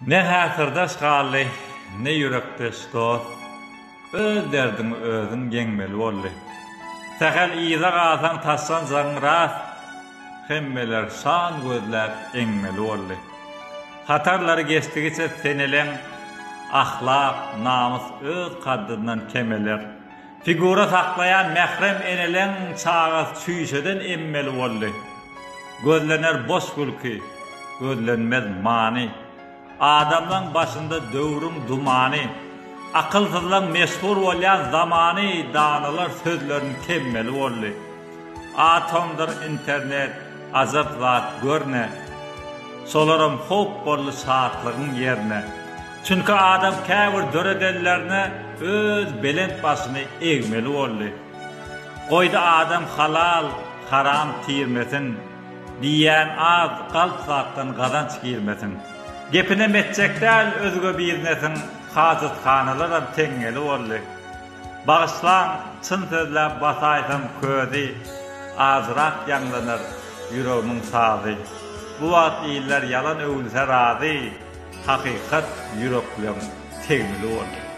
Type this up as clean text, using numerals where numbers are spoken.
Ne-hä syrdaş galdy, ne ýürekdeş dost, Öz derdiňi özüň ýeňmeli boldy. Sähel yza galsaň taşlanjagyň rast, Hemmeler şan gözläp eňmeli boldy. Hatarlary geçdigiçe seneleň, Ahlak, namys öz kaddyndan kemeler. Figura saklaýan mährem eneleň çagasy çüýşeden emmeli boldy. Gözlener boş gülki, gözlenmez many. Adamlaň başynda döwrüň dumany. Akylsyzlaň meşhur bolýan zamany danalar sözlerini kemmeli boldy. Atomdyr internet ajap zat görne. Şolaram howp boldy şatlygyň ýerine. Çünki adam käbir döredenlerine öz belent başyny egmeli boldy. Goýdy adam halal, haram tirmesin. Diýýän az, galp zatdan gazanç girmesin. Gepinem etjek däl özge biznesiň hajathanalaram teňňeli boldy. Bagyşlaň, çyn sözläp basaýsam közi, Azrak ýaňlanar ýüregimiň sazy. Bu wagt iller ýalan öwünse razy, Hakykat ýürekleň tegmili boldy.